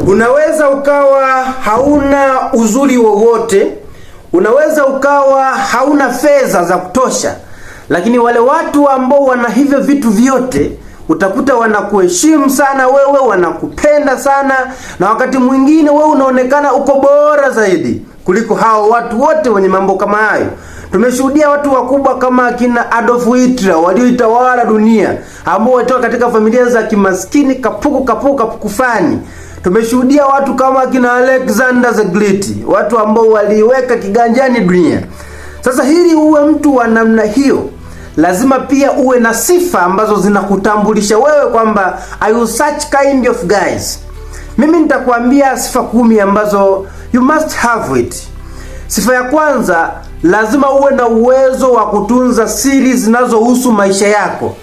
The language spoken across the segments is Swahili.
Unaweza ukawa hauna uzuri wowote, unaweza ukawa hauna fedha za kutosha, lakini wale watu ambao wana hivyo vitu vyote utakuta wanakuheshimu sana wewe, wanakupenda sana, na wakati mwingine wewe unaonekana uko bora zaidi kuliko hao watu wote wenye mambo kama hayo. Tumeshuhudia watu wakubwa kama akina Adolf Hitler walioitawala dunia, ambao walitoka katika familia za kimaskini kapuku kapuku kapukufani. Tumeshuhudia watu kama akina Alexander the Great, watu ambao waliweka kiganjani dunia. Sasa hili uwe mtu wa namna hiyo, lazima pia uwe na sifa ambazo zinakutambulisha wewe kwamba I will such kind of guys. Mimi nitakuambia sifa 10 ambazo you must have it. Sifa ya kwanza, lazima uwe na uwezo wa kutunza siri zinazohusu maisha yako.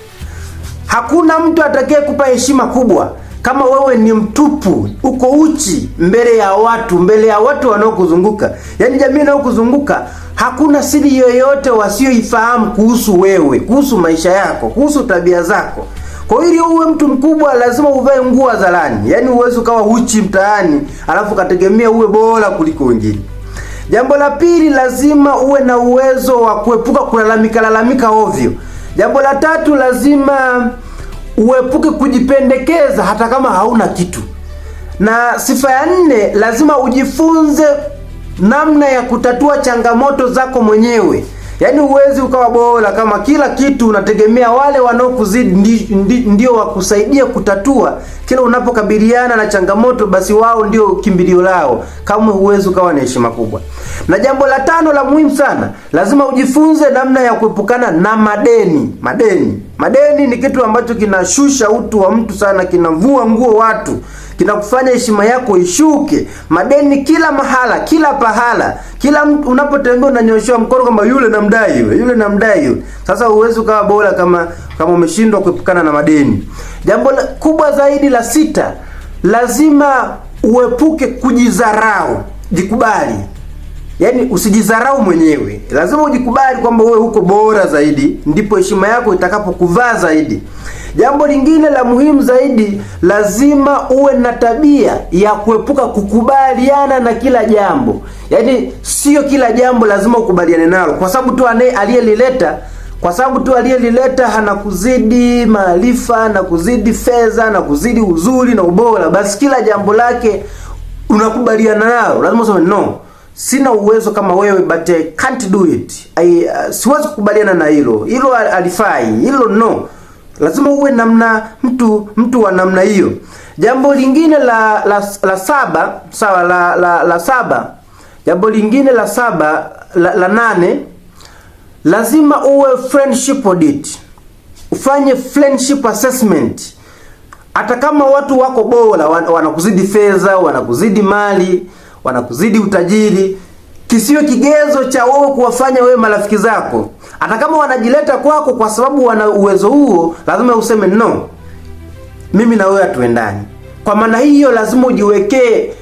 Hakuna mtu atakaye kupa heshima kubwa kama wewe ni mtupu, uko uchi mbele ya watu, mbele ya watu wanaokuzunguka, yaani jamii inayokuzunguka. Hakuna siri yoyote wasioifahamu kuhusu wewe, kuhusu maisha yako, kuhusu tabia zako. Kwa hiyo ili uwe mtu mkubwa lazima uvae nguo hadharani, yaani uwezi ukawa uchi mtaani alafu kategemea uwe bora kuliko wengine. Jambo la pili, lazima uwe na uwezo wa kuepuka kulalamika lalamika ovyo. Jambo la tatu, lazima uepuke kujipendekeza hata kama hauna kitu. Na sifa ya nne, lazima ujifunze namna ya kutatua changamoto zako mwenyewe. Yaani huwezi ukawa bora kama kila kitu unategemea wale wanaokuzidi ndio wakusaidia kutatua. Kila unapokabiliana na changamoto, basi wao ndio kimbilio lao. Kamwe huwezi ukawa na heshima kubwa. Na jambo la tano la muhimu sana, lazima ujifunze namna ya kuepukana na madeni. Madeni, madeni ni kitu ambacho kinashusha utu wa mtu sana, kinavua nguo watu, kinakufanya heshima yako ishuke. Madeni kila mahala, kila pahala, kila mtu unapotembea unanyoshewa mkono kwamba yule namdai yule, yule namdai yule. Sasa huwezi ukawa bora kama umeshindwa kuepukana na madeni. Jambo kubwa zaidi la sita, lazima uepuke kujidharau. Jikubali. Yaani usijidharau mwenyewe. Lazima ujikubali kwamba wewe uko bora zaidi, ndipo heshima yako itakapokuvaa zaidi. Jambo lingine la muhimu zaidi, lazima uwe na tabia ya kuepuka kukubaliana na kila jambo. Yaani sio kila jambo lazima ukubaliane nalo, kwa sababu tu anaye aliyelileta kwa sababu tu aliyelileta anakuzidi maarifa na kuzidi fedha na kuzidi uzuri na ubora, basi kila jambo lake unakubaliana nalo. Lazima useme no, sina uwezo kama wewe, but I can't do it. Siwezi kukubaliana na hilo, hilo halifai, hilo no. Lazima uwe namna mtu wa namna hiyo. Jambo lingine la saba, sawa, la saba. Jambo lingine la saba, la nane, lazima uwe friendship audit. Ufanye friendship assessment. Hata kama watu wako bora, wanakuzidi fedha, wanakuzidi mali, wanakuzidi utajiri, kisiwe kigezo cha wewe kuwafanya wewe marafiki zako. Hata kama wanajileta kwako kwa sababu wana uwezo huo, lazima useme no, mimi na wewe hatuendani. Kwa maana hiyo, lazima ujiwekee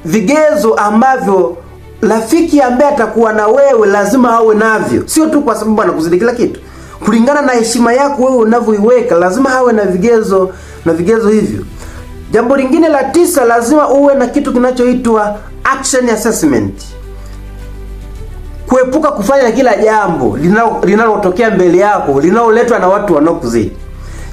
vigezo ambavyo rafiki ambaye atakuwa na wewe lazima awe navyo, sio tu kwa sababu anakuzidi kila kitu. Kulingana na heshima yako wewe unavyoiweka, lazima awe na vigezo hivyo. Jambo lingine la tisa, lazima uwe na kitu kinachoitwa action assessment. Kuepuka kufanya kila jambo linalotokea mbele yako linaloletwa na watu wanaokuzidi.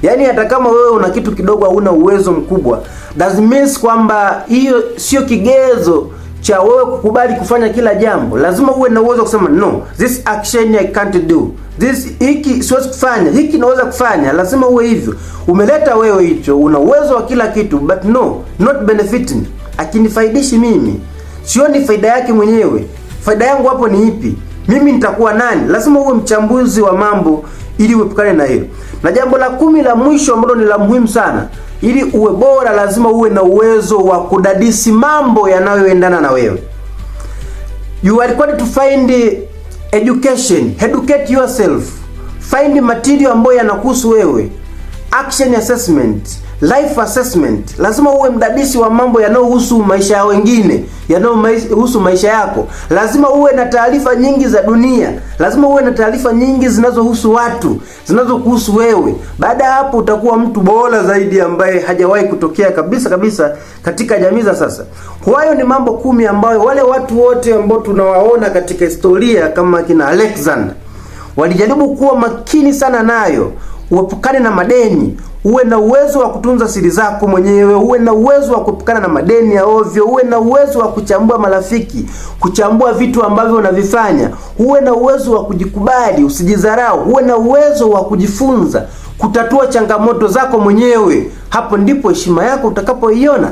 Yaani hata kama wewe una kitu kidogo, hauna uwezo mkubwa, doesn't means kwamba hiyo sio kigezo cha wewe kukubali kufanya kila jambo. Lazima uwe na uwezo wa kusema no, this action I can't do. This, hiki siwezi kufanya, hiki naweza kufanya. Lazima uwe hivyo. Umeleta wewe hicho, una uwezo wa kila kitu, but no, not benefiting. Akinifaidishi mimi. Sioni faida yake mwenyewe. Faida yangu hapo ni ipi? Mimi nitakuwa nani? Lazima uwe mchambuzi wa mambo ili uepukane na hilo. Na jambo la 10 la mwisho ambalo ni la muhimu sana, ili uwe bora lazima uwe na uwezo wa kudadisi mambo yanayoendana na wewe. You are required to find education, educate yourself, find material ambayo yanakuhusu wewe, action assessment. life assessment. Lazima uwe mdadisi wa mambo yanayohusu maisha ya wengine, yanayohusu maisha yako. Lazima uwe na taarifa nyingi za dunia, lazima uwe na taarifa nyingi zinazohusu watu, zinazokuhusu wewe. Baada ya hapo, utakuwa mtu bora zaidi ambaye hajawahi kutokea kabisa kabisa katika jamii za sasa. Hayo ni mambo 10 ambayo wale watu wote ambao tunawaona katika historia kama kina Alexander walijaribu kuwa makini sana nayo. Uepukane na madeni, uwe na uwezo wa kutunza siri zako mwenyewe, uwe na uwezo wa kuepukana na madeni ya ovyo, uwe na uwezo wa kuchambua marafiki, kuchambua vitu ambavyo unavifanya, uwe na uwezo wa kujikubali, usijidharau, uwe na uwezo wa kujifunza, kutatua changamoto zako mwenyewe. Hapo ndipo heshima yako utakapoiona.